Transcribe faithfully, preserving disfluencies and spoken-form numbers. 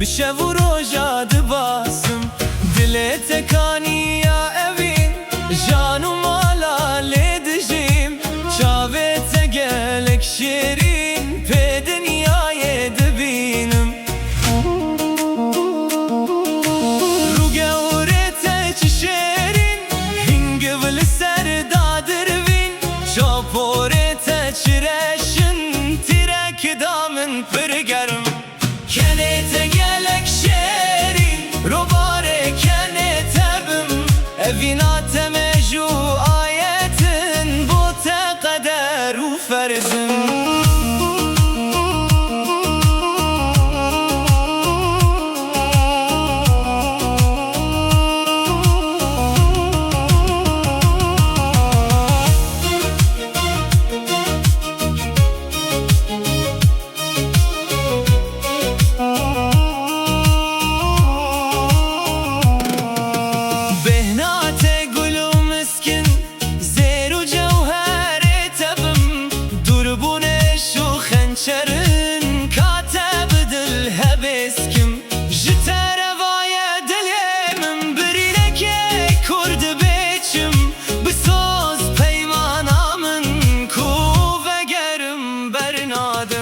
Şev û roja dibasim, dilê te kaniya evîn, jan û mala lê dijîm, çavê te gelek şêrîn, pê dinyayê dibînim. Rûge û rê te çi şêrîn, hingiv li ser dadirvîn, çaporê te çi reşin, tîrek da min pir germ. Kenê te gelek şêrîn, robarê kenê te bim. Evîna te mejû ayetin, bo te qeder û ferzim. Bêhna te gul û miskin, zêr û cewherê te bim. Dûrbûnê şû xençerin, ka te bi dil hebêskim. Ji te re vaye dilê min, birînekê kurd bêçim. Bi soz peymana min ku vegerim bernade.